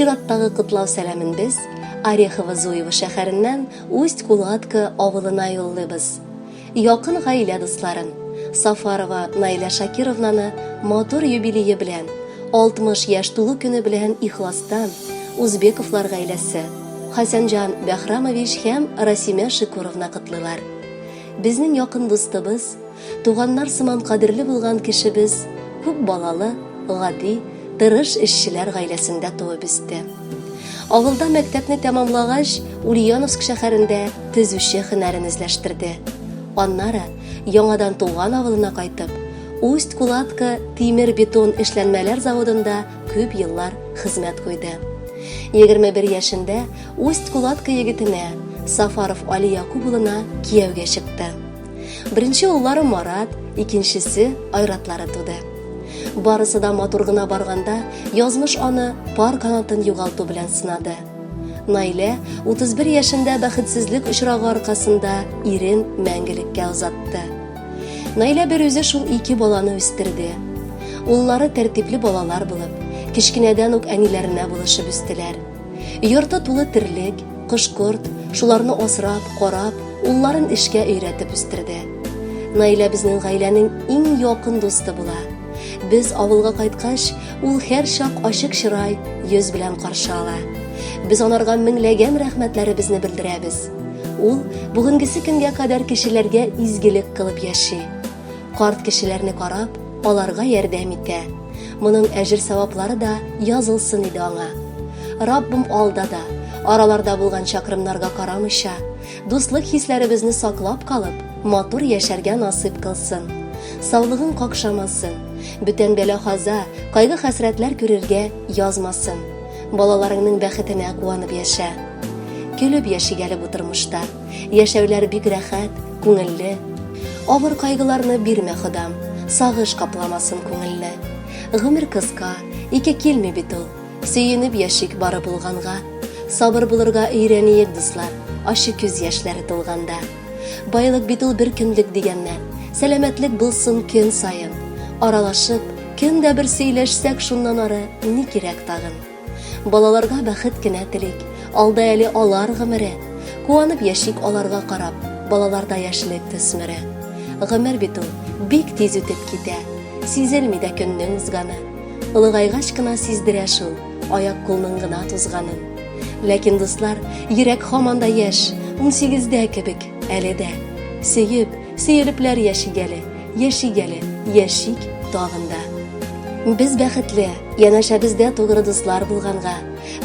Чираттагы котлау сәламен без Орехово-Зуево шәһәреннән Усть-Кулатка авылына юллыйбыз. Якын гаилә дусларын, Сафарова Наилә Шакировнаны матур юбилее белән, 60 яшь тулу көне белән ихластан Узбековлар гаиләсе, Хәсәнҗан Бәхрамович һәм Расимә Шикуровна котлыйлар. Безнең якын дустыбыз, Туганнар сыман кадерле булган кешебез күп балалы, гади, тырыш эшчеләр гаиләсендә туып үсте. Авылда мәктәпне тәмамлагач, Ульяновск шәһәрендә төзүче һөнәрен үзләштерде. Аннары, яңадан туган авылына кайтып, Усть-Кулатка тимер-бетон эшләнмәләр заводында күп еллар хезмәт куйды. 21 яшендә Усть-Кулатка егетенә, Сафаров Али Якуб улына кияүгә чыкты. Беренче уллары Марат, икенчесе Айратлары туды. Барысы да матур гына барганда, язмыш аны пар канатын югалту белән сынады. Наилә 31 яшендә бәхетсезлек очрагы аркасында ирен мәңгелеккә озатты. Наилә бер үзе шул ике баланы үстерде. Уллары тәртипле балалар булып, кечкенәдән үк әниләренә булышып үстеләр. Йорты тулы терлек, кош-корт, шуларны асрап, карап, улларын эшкә өйрәтеп үстерде. Наилә безнең гаиләнең иң якын дусты була. Без авылга кайткач, ул һәрчак ачык чырай, йөз белән каршы ала. Без анарга меңләгән рәхмәтләребезне белдерәбез. Ул бүгенгесе көнгә кадәр кешеләргә изгелек кылып яши. Карт кешеләрне карап, аларга ярдәм итә. Моның әҗер-саваплары да язылсын иде аңа. Раббым алда да, араларда булган чакрымнарга карамыйча, дуслык хисләребезне саклап калып, матур яшәргә насыйп кылсын. Саулыгың какшамасын, бүтән бәла-каза, кайгы-хәсрәтләр күрергә язмасын. Балаларыңның бәхетенә куанып яшә. Көлеп яшик әле бу тормышта. Яшәүләр бик рәхәт, күңелле. Авыр кайгыларны бирмә, Ходам, сагыш капламасын күңелне. Гомер кыска, ике килми бит ул. Сөенеп яшик бары булганга. Сабыр булырга өйрәниек, дуслар, ачы күз яшьләре тулганда. Байлык бит ул бер көнлек дигәннәр. Сәламәтлек булсын көн саен. Аралашып, көн дә бер сөйләшсәк, шуннан ары ни кирәк тагын? Балаларга бәхет кенә телик, алда әле алар гомере. Куанып яшик аларга карап, балаларда яшьлек төсмере. Гомер бит ул бик тиз үтеп китә, сизелми дә көннең узганы. Олыгайгач кына сиздерә шул, аяк-кулның гына тузганын. Ләкин, дуслар, йөрәк һаман да яшь, унсигездә кебек әле дә. Сөеп, сөелепләр яшик әле, яшик әле, яшик тагын да. Без бәхетле, янәшәбездә тугры дуслар булганга.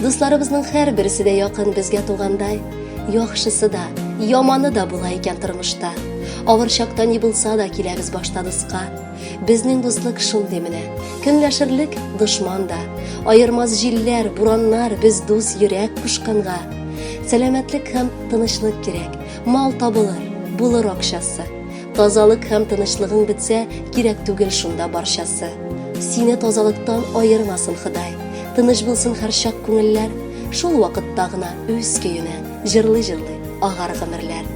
Дусларыбызның һәрберсе дә якын безгә тугандай. Яхшысы да, яманы да була икән тормышта. Авыр чакта ни булса да киләбез башта дуска. Безнең дуслык шундый менә. Көнләшерлек дошман да. Аермас җилләр, бураннар без дус йөрәк кушканга. Сәламәтлек һәм тынычлык кирәк. Мал табылыр, булыр акчасы. Тазалык һәм тынычлыгың бетсә, кирәк түгел шунда барчасы. Сине тазалыктан аермасын Ходай. Тыныч булсын һәрчак күңелләр. Шул вакытта гына үз көенә җырлый-җырлый агар гомерләр.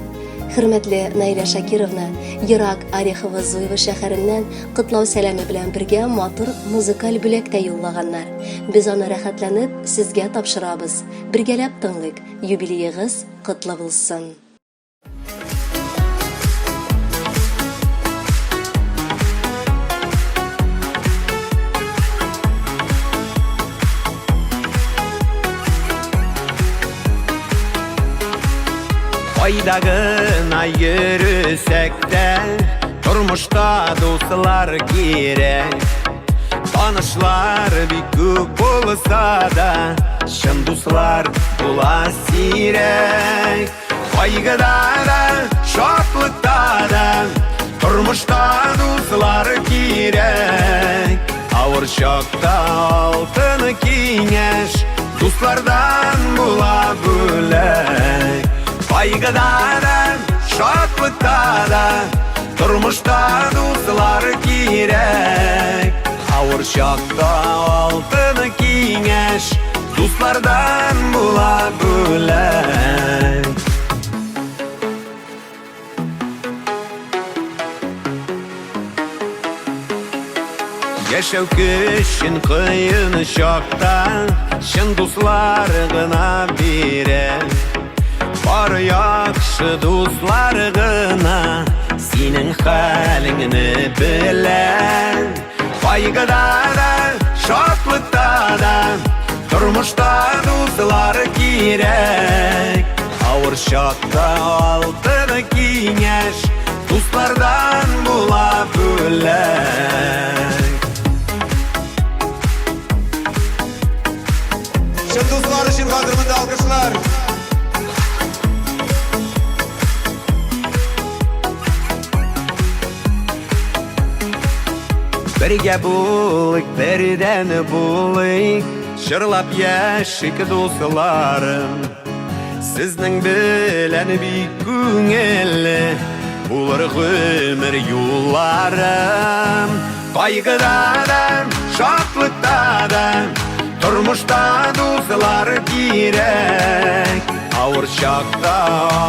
Хөрмәтле Наилә Шакировна, ерак Орехово-Зуево шәһәреннән котлау сәламе белән бергә матур музыкаль бүләк тә юллаганнар. Без аны рәхәтләнеп сезгә тапшырабыз. Бергәләп тыңлыйк, юбилеегыз котлы булсын! Кайда гына йөресәк тә, тормышта дуслар кирәк. Танышлар бик күп булса да, чын дуслар була сирәк. Кайгыда да, шатлыкта да, тормышта дуслар кирәк. Авыр чакта алтын киңәш, дуслардан була бүләк. Кайгыда да, шатлыкта да, тормышта дуслар кирәк. Авыр чакта алтын киңәш, Дуслардан була бүләк. Яшәү көчен кыен чакта. Чын дуслар гына бирә. Бары яхшы дуслар гына синең хәлеңне белә. Кайгыда да, шатлыкта да, тормышта дуслар кирәк. Авыр чакта алтын киңәш дуслардан була бүләк. Чын дуслар өчен хәзер монда алкышлар. Бергә булыйк, бердән булыйк, җырлап яшик, дусларым. Сезнең белән бик күңелле булыр гомер юлларым. Кайгыда да, шатлыкта да, тормышта дуслар кирәк. Авыр чакта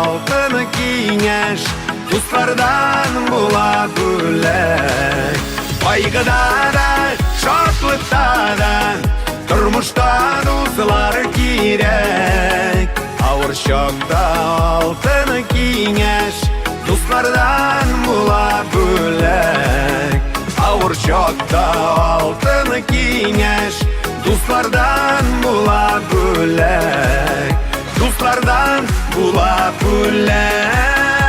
алтын киңәш дуслардан була бүләк. Кайгыда да, шатлыкта да, тормышта дуслар кирәк. Авыр чакта алтын киңәш дуслардан була бүләк. Авыр чакта алтын киңәш дуслардан була бүләк. Дуслардан була бүләк.